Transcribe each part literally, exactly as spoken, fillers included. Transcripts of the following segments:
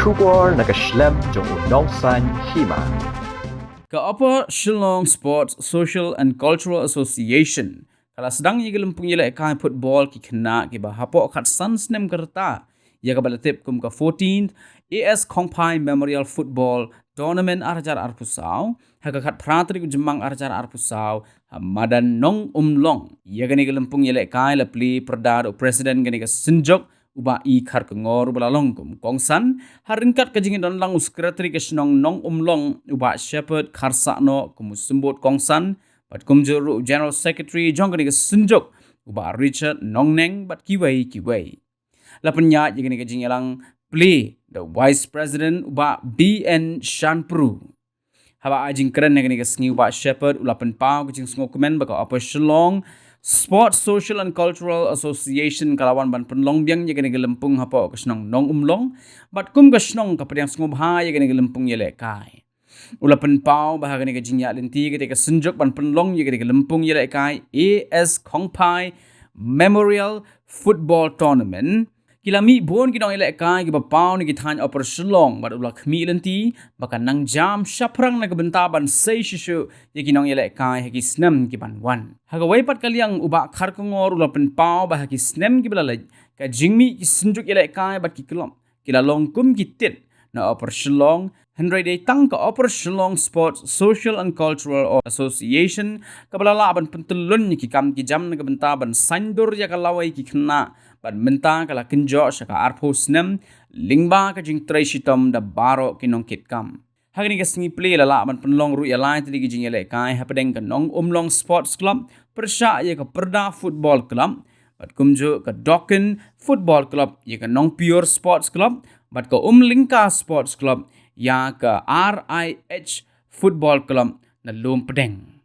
Khubor na ka shlem jong u nongsan hima. Ka Upper Shillong Sports Social and Cultural Association ka la sdang ïa ka lympung ïalehkai football ki khynnah kiba hapoh khatsan snem ka rta, ïa kaba la tip kum ka fourteenth A S Khongphai Memorial Football Tournament ar hajar arphew saw, ha ka khatphra tarik u Jymmang ar hajar arphew saw, ha madan Nongumlong. Ïa kane ka lympung ïalehkai la plie pyrda da u president kane ka synjuk, u Bah E Kharkongor, uba la long kum u kongsan, ha ryngkat ka jingïadonlang u secretary ka shnong Nongumlong, u Bah Shepherd Kharsahnoh, kum u symbud kongsan, bad kumjuh ruh u general secretary jong kane ka synjuk, u Bah Richard Nongneng, bad kiwei kiwei. La pynïaid ïa kane ka jingïalang plie da u vice president, u Bah B N Shanpru. Haba ai jingkren ha kane ka sngi, u Bah Shepherd u la pynpaw ka jingsngewkmen ba ka Upper Shillong Sports Social and Cultural Association ka la wan ban pynlong biang ïa kane ka lympung hapoh ka shnong Nongumlong, bad kum ka shnong ka pdiang sngewbha ïa kane ka lympung ïalehkai. U la pynpaw ba ha kane ka jingïaid lynti kata ka synjuk ban pynlong ïa kane ka lympung ïalehkai A S Khongphai Memorial Football Tournament, ki la mih bun ki nongïalehkai kiba paw na ki thaiñ Upper Shillong, bad u la khmih lynti ba kan nang jam shaphrang na ka bynta ban sei shisha ïa ki nongïalehkai ha ki snem ki ban wan. Ha kawei pat ka liang, u Bah Kharkongor u la pynpaw ba ha ki snem kiba la leit, ka jingmih ki synjuk ïalehkai bad ki club ki la long kum ki tit na Upper Shillong, hynrei dei tang ka Upper Shillong Sports Social and Cultural Association kaba la lah ban pyntyllun ïa ki kam ki jam na ka bynta ban saiñdur ïa ka lawei ki khynnah, bad mynta ka la kynjoh sha ka arphew snem lyngba ka jingtrei shitom da baroh ki nongkitkam. Ha kane ka sngi plie la lah ban pynlong ruh ïa lai tylli ki jingïalehkai hapdeng ka Nongumlong Sports Club pyrshah ïa ka Pyrda Football Club, bad kumjuh ka Dokin Football Club, ïa ka Nongpior Sports Club, bad ka Umlyngka Sports Club, ïa ka R I H Football Club na Lumpdeng.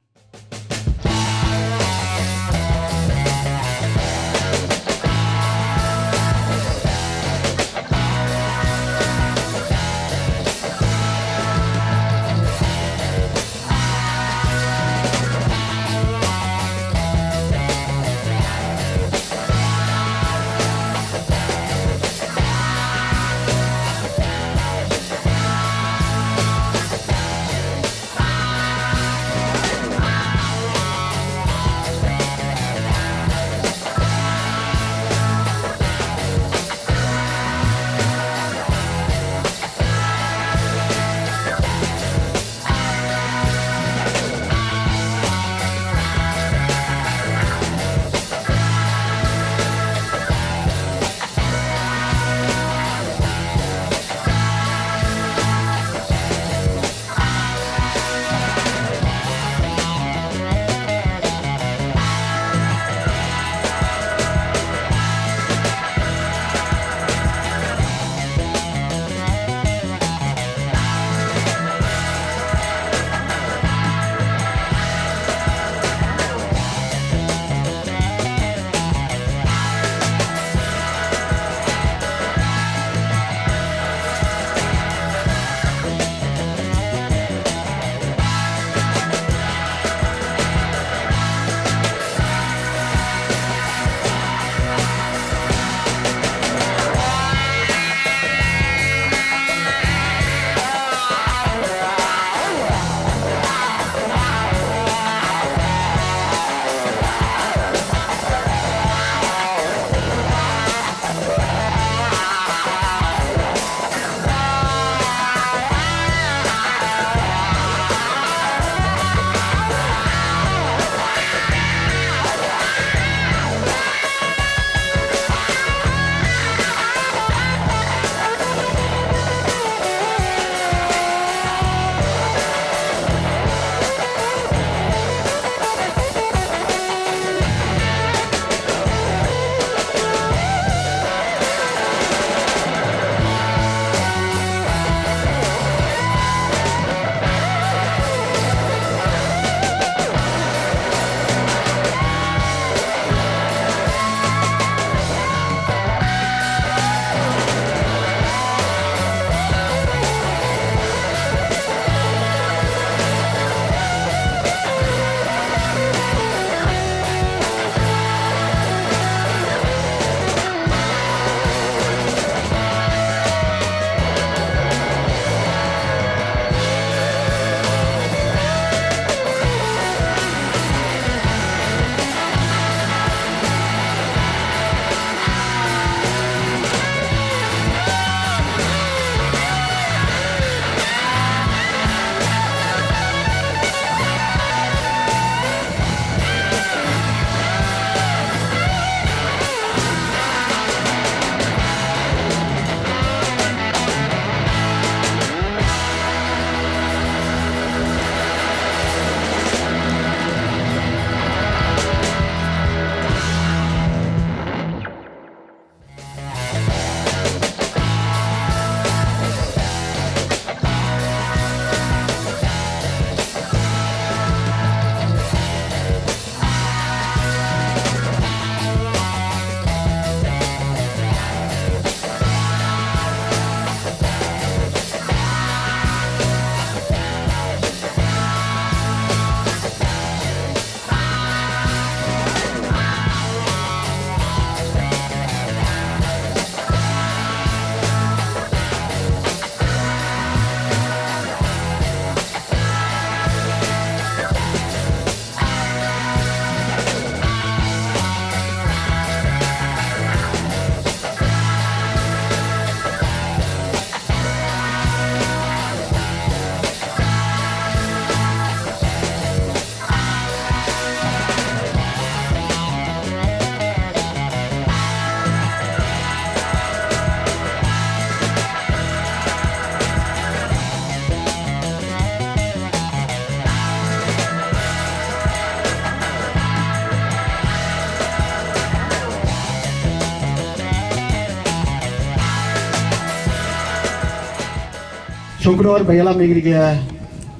Shongknor ba ïalam ïa kane ka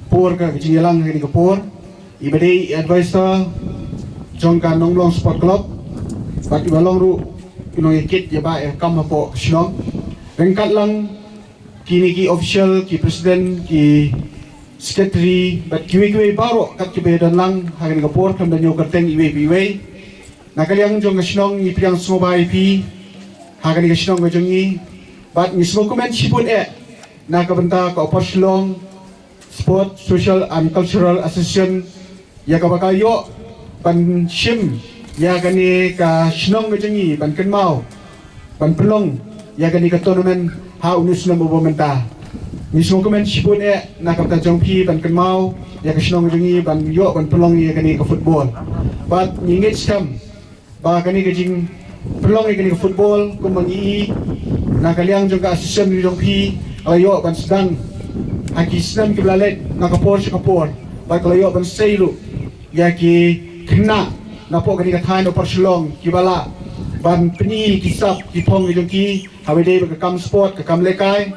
por, ka jingïalang ïa kane ka por. I ba dei i advisor jong ka Nonglong Sport Club, bad i ba long ruh i nongïakit ïa ba ïa kam hapoh shnong. Ryngkat lang kine ki official, ki president, ki secretary, bad kiwei kiwei baroh kat kiba ïadon lang ha kane ka por, khlem da ñiew kyrteng iwei pa iwei. Na ka liang jong ka shnong ngi pdiang sngewbha ïa phi ha kane ka shnong ka jong ngi, bad ngi sngewkmen shibun eh na ka bynta ka Upper Shillong Sport Social and Cultural Association, ïa kaba ka ïoh ban shim ïa kane ka shnong ka jong ngi ban kynmaw ban pynlong ïa kane ka tournament ha une u snem uba mynta. Ngi sngewkmen shibun eh na ka bynta jong phi ban kynmaw ïa ka shnong ka jong ngi ban ïoh ban pynlong ïa kane ka football. Bad ngi ngeit skhem ba kane ka jingpynlong ïa kane ka football, kumba ngi i na ka liang jong ka association jong phi, ka la ïoh ban sdang ha ki snem kiba la leit na ka por sha ka por, bad ka la ïoh ban sei ruh ïa ki khynnah napoh kane ka thaiñ Upper Shillong kiba lah ban pyni ki sap ki phong ki jong ki ha kaba ïadei bad ka kam sport, ka kam lehkai.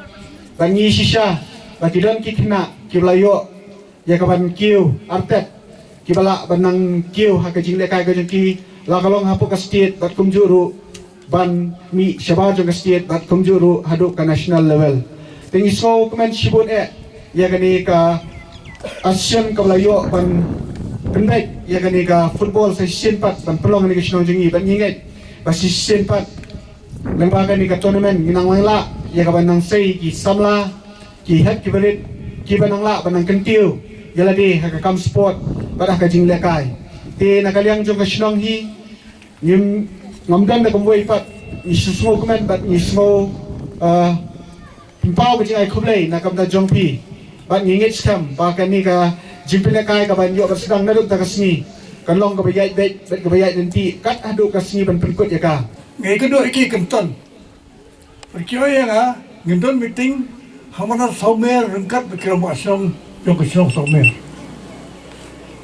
Bad ngi shisha ba ki don ki khynnah kiba la ïoh ïa ka ban kiew artet, kiba lah ban nang kiew ha ka jinglehkai ka jong ki, la ka long hapoh ka state bad kumjuh ruh ban mih shabar jong ka state bad kumjuh ruh haduh ka national level. Te ngi sngewkmen shibun eh ïa kane ka association kaba la ïoh ban pynbeit ïa kane ka football sa shisien pat ban pynlong ha kane ka shnong jong ngi, bad ngi ngeit ba sa shisien pat lyngba kane ka tournament ngin nang lah ïa ka ban nang sei ki samla, ki hep ki barit, kiba nang lah ban nang kyntiew ïa lade ha ka kam sport bad ha ka jinglehkai. Te na ka liang jong ka shnong hi, ngim, ngam don da kumwei pat, ngi sngewkmen bad ngi sngew, ah, pynpaw ka jingai khublei na ka bynta jong phi. Bad ngi ngeit skhem ba kane ka jingpynlehkai kaban ïoh ban sdang naduh mynta ka sngi kan long kaba ïaid beit bad kaba ïaid lynti kat haduh ka sngi ban pynkut ïa ka. Nga ïakynduh ïa ki kynton. Pyrkhat ïa nga, ngin don meeting ha madan Sawmer ryngkat bad ki rangbah shnong jong ka shnong Sawmer.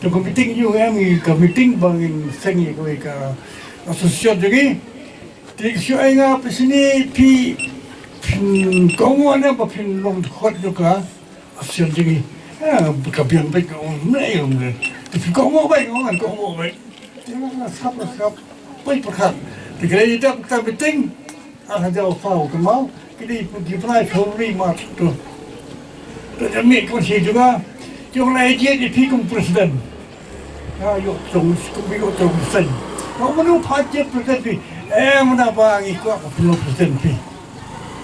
Te ka meeting jong ngi, ka meeting ba ngin seng ïa kawei ka association jong ngi. Te ki shu ai nga, phi shini phi, phin kohnguh ne ba phin long dkhot jong ka association jong ngi. Ah, ka biang beit, ka ong ne, ong ne. Te phin kohnguh beit, ong ngan kohnguh beit. Te nga sngap, nga sngap. Poi pyrkhat. Te ka dei dap ka meeting. Ar hajar saw kynmaw, ki dei ki bnai February, March to. Te ka mih ka mynsiem jong nga, jong nga la ïa jied ïa phi kum president. Nga ïoh tong, kum ïoh tong president. Nga mano pha jied president phi. Eh, mynta ba ngi kwah ka pynlong president phi.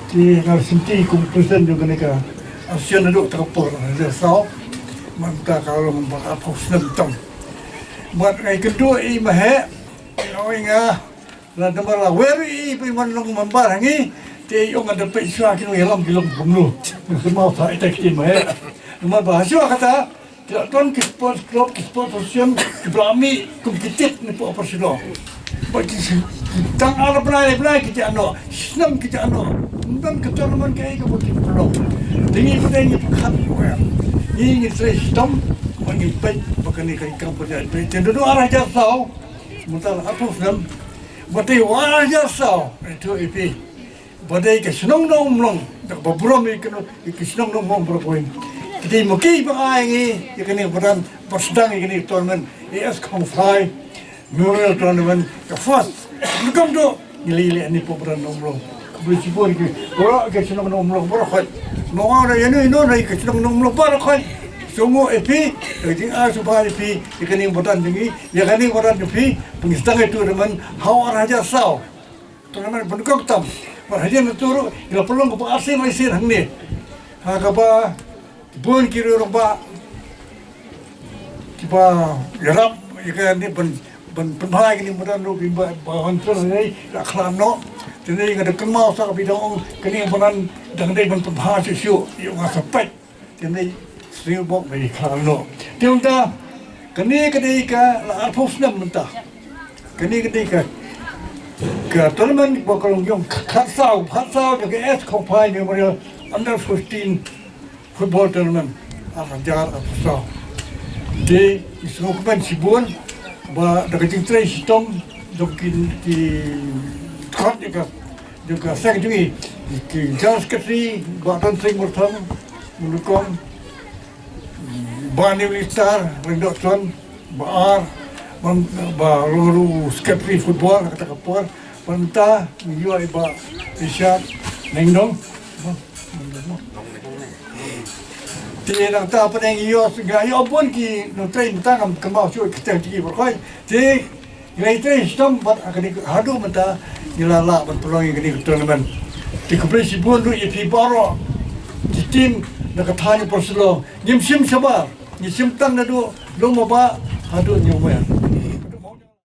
Te nga la shimti kum president jong kane ka association naduh kata ka por, ar hajar saw. Mynta ka long ba arphew snem tam. Bad nga ïakynduh ïa i Maheh, ïa nga, la namar la wer i ba i man long member ha ngi, te i ong ngan da peit shuwa ki nongïalam ki long kumno. Kumno sa ita ki tin Maheh. Namar ba shuwa kata ki la don ki sports club, ki sports association kiba la mih kum ki tit napoh Upper Shillong. Ba ki tang ar bnai bnai ki jah noh, snem ki jah noh. Ym don ka tournament kaei kaba ki pynlong. Te ngi pat ngi pyrkhat ïa u em. Ngi ngi trei shitom ba ngin peit ba kane ka kam ka jait peit. Te naduh ar hajar saw, mynta la arphew snem. Ba dei ar hajar saw, ito ipi. Ba dei ka shnong Nongmlong, da kaba burom ïa ka, ïa ka shnong Nongmlong baroh kawei. Ka dei ma ki ba ai ngi ïa kane ka madan ban sdang ïa kane ka tournament, A S Khongphai Memorial Tournament, ka first. Rukom tu ngi lei lei ani pok madan Nongmlong. Ka bri sibun ki baroh ka shnong Nongmlong baroh kawei. Nongmlong da ïa nu ïa nu da ïa ka shnong Nongmlong baroh kawei. Sngew ipi, da ka jingai sngewbha ipi, ïa kane ka madan jong ngi, ïa kane ka madan jong phi, ban sdang ïa ka tournament ha u ar hajar saw. Tournament pynkhong tam. Bad hadien nangta ruh, ngi la pynlong kaba arsien laisien hangne. Ha kaba bun ki rangbah kiba ïarap ïa kane ban, ban pynbha ïa kane ka madan ruh, ba, ba hynrei la khlad noh. Te nga da kynmaw sa kaba dang ong kane ka madan dang dei ban pynbha shuh shuh, ïa nga sa peit. Te ngi sngewbok ba i khlad noh. Te mynta kane ka dei ka la arphew snem mynta. Kane ka dei ka, ka tournament ba ka long jong ka khatsaw, khatsaw jong ka A S Khongphai Memorial Under fifteen Football Tournament ar hajar arphew saw. Te ngi sngewkmen shibun ba da ka jingtrei shitom jong ki, ki dkhot jong ka, jong ka seng jong ngi, ki General Secretary Bah Don Sing Myrthong, Mulukom, ba New Star, Rengdok Ton, ba ar, ba, ba ruh secretary football, kata ka por, ba nta, ngi ïoh i ba Richard Nengdong. Te nangta pat ngi ïoh, nga ïoh bun ki nongtrei mynta ngam kynmaw shuh ki kyrteng ki baroh. Te ngi la ïatrei shitom bad ha kane haduh mynta ngi la lah ban pynlong ïa kane ka tournament. Te khublei shibun ruh ïa phi baroh ki team na ka thaiñ Upper Shillong. Ngim shim shabar, ngi shim tang naduh Lum Babah haduh New Mer.